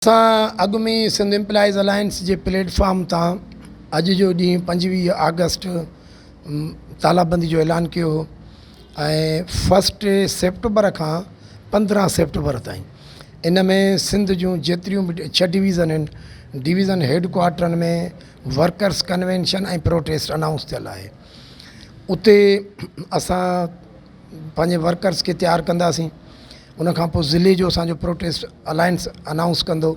اسان اڳ ۾ ئي سنڌ امپلائيز الائنس جي پليٽ فارم تان اڄ جو ڏينهن 25 آگسٽ تالابندي جو اعلان ڪيو هو ۽ فرسٽ سيپٽمبر کان 15 سيپٽمبر تائين ان ۾ سنڌ جون جيتريون به 6 ڊويزن آهن، ڊويزن هيڊ ڪوارٽرن ۾ ورڪرس ڪنوينشن ۽ پروٽيسٽ انائونس ٿيل آهي. اتي اسان پنهنجي ورڪرس کي تيار ڪنداسين. ان کان پوء ضلعي جو اسان جو پروٽيسٽ الائنس انائونس ڪندو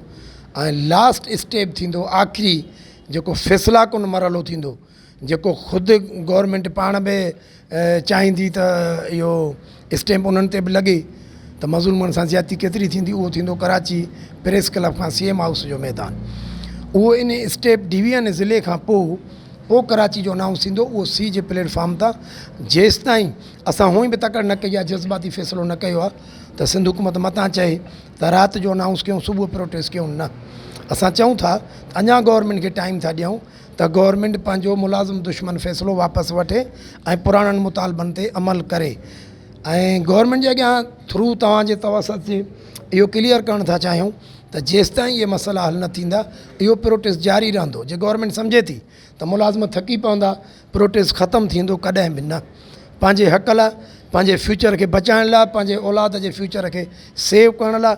۽ لاسٽ اسٽيپ ٿيندو، آخري جيڪو فيصلا ڪن مرحلو ٿيندو، جيڪو خود گورنمينٽ پاڻ به چاهيندي ته اهو اسٽيمپ انهن تي به لڳي ته مظلومن سان زيادتي ڪيتري ٿيندي، اهو ٿيندو ڪراچي پريس ڪلب کان سي ايم هائوس جو ميدان. اهو ان اسٽيپ ڊويزن ضلعي کان پوء پوء ڪراچي جو انائونس ٿيندو، اهو سي جي پليٽ فارم تان. جيستائين اسان هونئن به تڪڙ نه ڪئي آهي، جذباتي فيصلو نه ڪيو آهي ته سنڌ حڪومت متان چئي ته رات جو انائونس ڪيون صبح پروٽيسٽ ڪيون، نه، اسان چئون ٿا ته اڃا گورنمينٽ کي ٽائيم ٿا ڏيون ته گورنمينٽ پنهنجو ملازم دشمن فيصلو واپس وٺي ۽ پراڻن مطالبن تي عمل ڪري ۽ گورنمينٽ جي اڳيان ٿرو توهان جي توسط جي اهو ڪليئر ڪرڻ ٿا چاهيون ته جيستائين اهي مسئلا حل نه ٿيندا اهو پروٽيسٽ جاري رهندو. جي گورنمينٽ سمجهي ٿي ته ملازم ٿڪي پوندا، پروٽيسٽ ختم ٿيندو، ڪڏهن به نه. پنهنجي حق لاء، پنهنجي فيوچر کي بچائڻ لاء، پنهنجي اولاد جي فيوچر کي سيو ڪرڻ لاء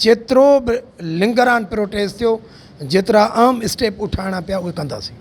جيترو به لنگران پروٽيسٽ ٿيو، جيترا اهم اسٽيپ اٺائڻا پيا اهي ڪنداسين.